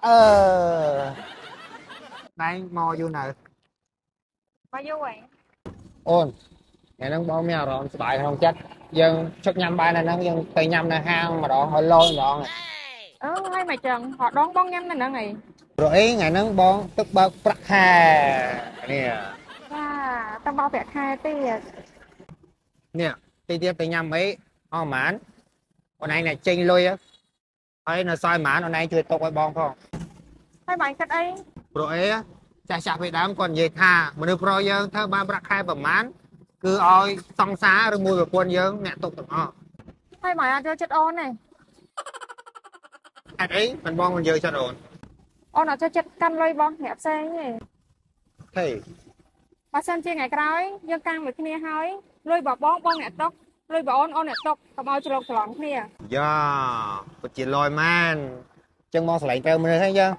អឺណៃមកយូរនៅ មកយូរហើយ អូនថ្ងៃហ្នឹងបងមានអារម្មណ៍សប្បាយក្នុងចិត្តយើងជប់ញ៉ាំបាយនៅហ្នឹងយើងទៅញ៉ាំនៅហាងម្ដងឲ្យលយម្ដង អឺហើយមកចឹងហត់ដងបងញ៉ាំនៅហ្នឹងអី ព្រោះអីថ្ងៃហ្នឹងបងទឹកបើកប្រាក់ខែនេះ ចាទៅបើកប្រាក់ខែទៀត នេះទីទៀតទៅញ៉ាំអីអស់ហ្មងអូនឯងអ្នកចេញលុយហើយនៅសល់ហ្មងអូនឯងជួយទុកឲ្យបងផង ហើយបងគិតអី ព្រោះអីចាស់ចាស់ពេលដើមគាត់និយាយថាមនុស្សប្រុសយើងធ្វើបានប្រាក់ខែប្រមាណគឺឲ្យសង្សារឬមួយប្រពន្ធយើងអ្នកទុកទាំងអស់ ហើយបងអត់យកចិត្តអូនទេ ហេតុអីមិនបងមិនយកចិត្តអូន អូនអត់ចូលចិត្តកាន់លុយបងអ្នកផ្សេងទេ ហេ បើសិនជាថ្ងៃក្រោយយើងកាំងមួយគ្នាហើយលុយបងបងអ្នកទុកលុយបងអូនអូនអ្នកទុកកុំឲ្យច្រឡំច្រឡំគ្នា យ៉ាពិតជាលយមែនអញ្ចឹងមកស្រឡាញ់ទៅមនុស្សហ្នឹងយើង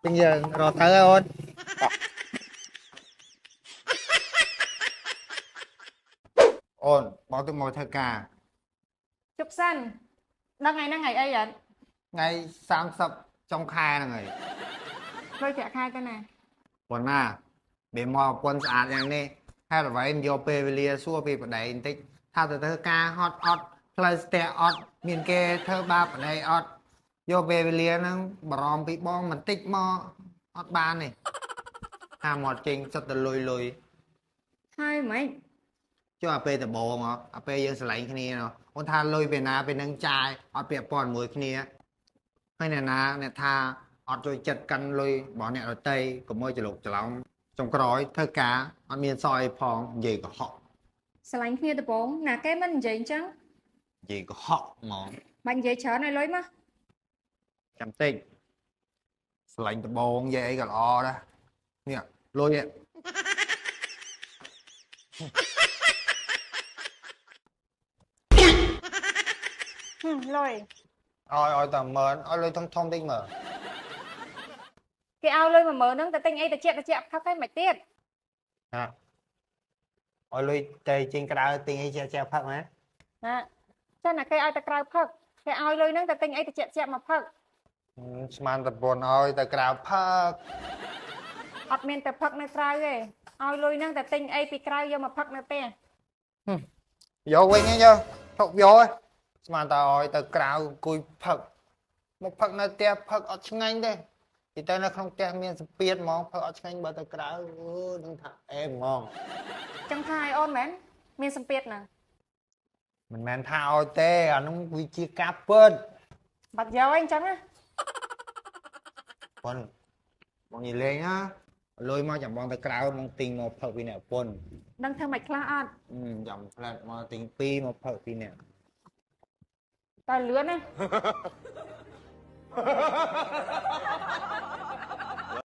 ចឹងយើងរកទៅអូនអូនបងទៅមកធ្វើការ ជប់សិនដល់ថ្ងៃហ្នឹងថ្ងៃអីអត់ ថ្ងៃ30ចុងខែហ្នឹងហើយ លុយប្រាក់ខែទៅណា ប៉ុណ្ណាវាមកប្រពន្ធស្អាតយ៉ាងនេះហេតុអ្វីមិនយកពេលវេលាសួរពីប្តីបន្តិចថាទៅធ្វើការហត់អត់ផ្លូវស្ទះអត់មានគេធ្វើបាបប្តីអត់យកពេលវេលាហ្នឹងបារម្ភពីបងបន្តិចមកអត់បានទេហាមកចេញសិតទៅលុយលុយ ហើយហ្មង ចុះអាពេលដំបងអាពេលយើងស្រឡាញ់គ្នាអូនថាលុយពេលណាពេលហ្នឹងចាយអត់ពាក់ព័ន្ធមួយគ្នាហើយអ្នកណាអ្នកថាអត់ចូលចិត្តកាន់លុយរបស់អ្នកដទៃកុំឲ្យច្រឡុកច្រឡំចុងក្រោយធ្វើការអត់មានសអីផងនិយាយកុហក ស្រឡាញ់គ្នាដំបងណាគេមិននិយាយអញ្ចឹង និយាយកុហកហ្មង បាញ់និយាយច្រើនឲ្យលុយមក ចាំតិចស្រឡាញ់ដំបងនិយាយអីក៏ល្អដែរនេះលុយ លុយ ឲ្យតែ10000ឲ្យលុយធំធំតិចមើល គេឲ្យលុយ10000ហ្នឹងទៅទិញអីតិចតិចផឹកហើយមិនទៀត ហាឲ្យលុយទៅចេញក្រៅទិញអីជាជាផឹកមែន ណាចាណាគេឲ្យទៅក្រៅផឹកគេឲ្យលុយហ្នឹងទៅទិញអីតិចតិចមកផឹក ស្មានតែប្រពន្ធឲ្យទៅក្រៅផឹក អត់មានទៅផឹកនៅក្រៅទេឲ្យលុយហ្នឹងទៅទិញអីពីក្រៅយកមកផឹកនៅផ្ទះ យកវិញយកថុកយកស្មានតែឲ្យទៅក្រៅអង្គុយផឹកមកផឹកនៅផ្ទះផឹកអត់ឆ្ងាញ់ទេទីទៅនៅក្នុងផ្ទះមានសម្ពាធហ្មងផឹកអត់ឆ្ងាញ់បើទៅក្រៅនឹងថាអេហ្មង ចឹងថាឲ្យអូនមែនមានសម្ពាធណា មិនមែនថាឲ្យទេអានោះវាជាការពិត បាត់យកអីចឹងណា ប៉ុនបងនិយាយលេងណាលុយមកចាំបងទៅក្រៅមកទិញមកផឹកពីអ្នកប្រពន្ធ ដឹងធ្វើមិនខ្លះអត់ ចាំផ្លែតមកទិញ2មកផឹកពីអ្នក តែលឿនណា